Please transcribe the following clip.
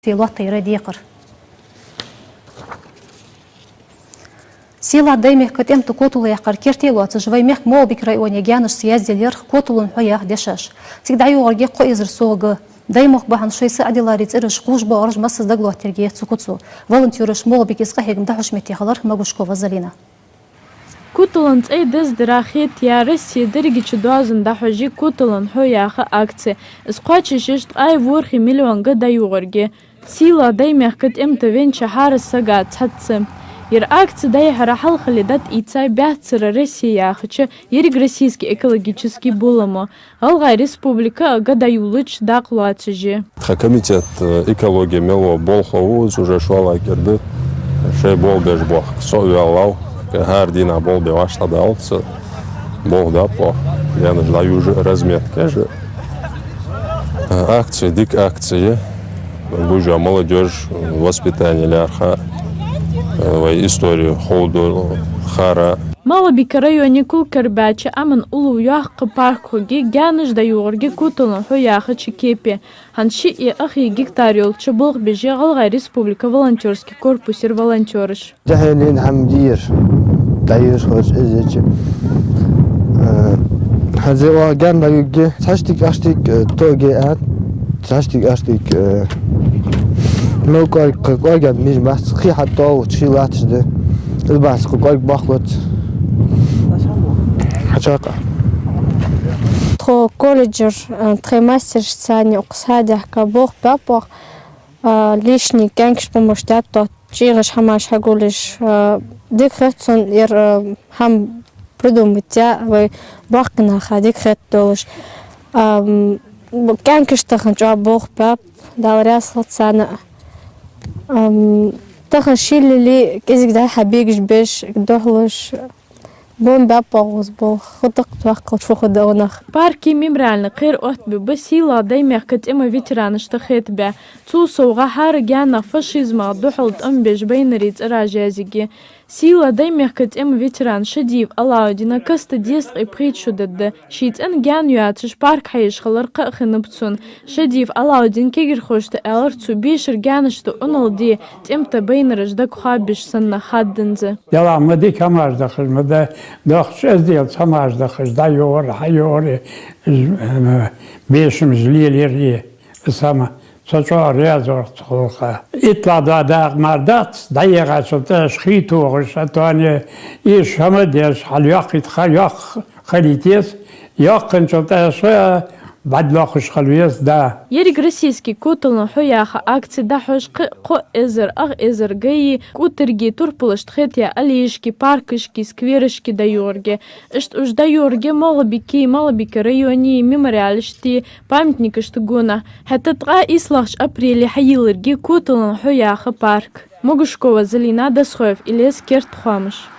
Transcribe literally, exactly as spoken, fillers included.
Те лоаттайра декхар. Сийлахь Даймехка тӀем тӀа котало яьккхар керте лоацаш, вай мехка МагӀалбика районе гаьнашца яздаь лерхӀ «Коталон хьо» яха дешаш. Цига дӀайоагӀаргья кхо эзар сов га. Даймохк бахьан шоай са Ӏадилларе цӀераш кхувш боагӀараш массаза дагалоаттаергья цу куцо. Волонтёраша МагӀалбика из къахьегам дӀахьош метте хилар Могушкова Залина. «Коталон» цӀай даздара хетаяь, Россе дерригача доазон дӀахьош я «Коталон хьо» яха акци. Из кхоачашъеш ткъаь ворхӀ миллион га дӀайоагӀаргья. Сийлахь Даймехка тӀем тӀа веннача хӀара сага цхьацца. Ер акци дӀайихьара хьалхале дӀатӀаийцай «Баьццара Россе» яхача ерригроссийски экологически боламо. ГӀалгӀай Республика а га дӀайолалуча дакъа лоацаш я. Тха комитет, э, экологи мел вола болхло ва, из уже шоллагӀа кӀира да. Шоай болх беш бохк со а ваьллав. ХӀара дийнахьа болх бе вӀаштӀехьадаллалца болх баьб оаха. Гаьнаш дӀаювш а, разметка еш а. Э, акци, дика акци я. Бужа молодёжь, воспитани лаьрхӀа, э, вай истори ховргдолаш хара. МагӀалбика районе кулг кара баьча Ӏаман уллув йоккха парк хургья, гаьнаш дӀайоагӀаргья «Коталон хьо» яхача кепе. ХӀанз шиъ е ах е гектар йолча болх беш я ГӀалгӀай Республика волонтёрски корпусера волонтёраш. Дехьа лийна хӀама дийр, дӀайоагӀаш хилча из еча. Э, хӀанз оаха гаьна дӀаювргья, цхьа штык, ах штык, э, тоге ан, цхьа штык, ах штык, э, мел кӀоарга, кхы кӀоарга мижа бац, кхы хьатӀадоагӀа, ший латташ да. Из бац, кхы кӀоарга бахлоц. Хьачакъа. Тхо колледжера, э, тхоай мастерашца цхьана укх садехка болх баьб оаха, э, лишний кӀаьнкаш, помощь даьд тхо. ЧӀегӀаш хӀамаш хьагулъеш, а, дика хет сона ер, а, хӀама придумать яь, вай боккхий наха дика хеташ долаш. Ам, кӀаьнкаш тахан чӀоагӀа болх баьб, Дала раьза хилда царна. Ам, тахан шийла ле, кӀезига дӀай-хьай бегаш беш, духьалаш, бом баьб оаха из болх, хӀаьта тӀаккха тохкалча фу хургда оаха. Парке мемориальни кхера оттабергба Сийлахь Даймехка тӀема ветеранашта хетабаь. Цул совгӀа, хӀара гаьнах фашизмах духьал тӀом беш байнарий цӀераш язъергья. Сийлахь Даймехка тӀема ветерана Шадиев Алаудина каста дезткъеи пхийтта шу дергда. Ший цӀен гаьна йоацаш парк хьаеш хилар кхаъ хиннаб цунна. Шадиев Алаудина кагирхошта аьлар цо, бешара гаьнашта Ӏуналла де, тӀем тӀа байнараш дагахьа беш санна хадданза. Делахь ма дика хӀамаш дахаш, ма да, дохча эздел хӀамаш дахаш, дӀайоагӀар, хьайоагӀар, э, бешамаш лелаяр, э, из хӀама. Со чӀоагӀа раьза вар цу гӀулакха. Итлагӏа дакъа мара дац, дӀаегӀачул тӀехьагӀа хий тохаш, а тоне иштта хӀама деш, хьал йоккхийта ха-, йоккха хилийта еза, йоккханчул тӀехьагӀа со бӀарг лохаш хила веза, да. Ерригроссийски «Коталон хьо» яха акци дӀахьош кхы кхо эзар, ах эзар гаи кӀотаргеи турпалашта хетаяь аллеяшки, паркашки, скверашки дӀайоагӀаргья. Иштта уж дӀайоагӀаргья МагӀалбикеи МагӀалбика районеи мемориалашта, памятникашта гонахьа. ХӀаьта ткъаь ийслагӀча апреле хьайийлларгья «Коталон хьо» яха парк. Могушкова Залина, Досхоев Илез, «Керда хоамаш».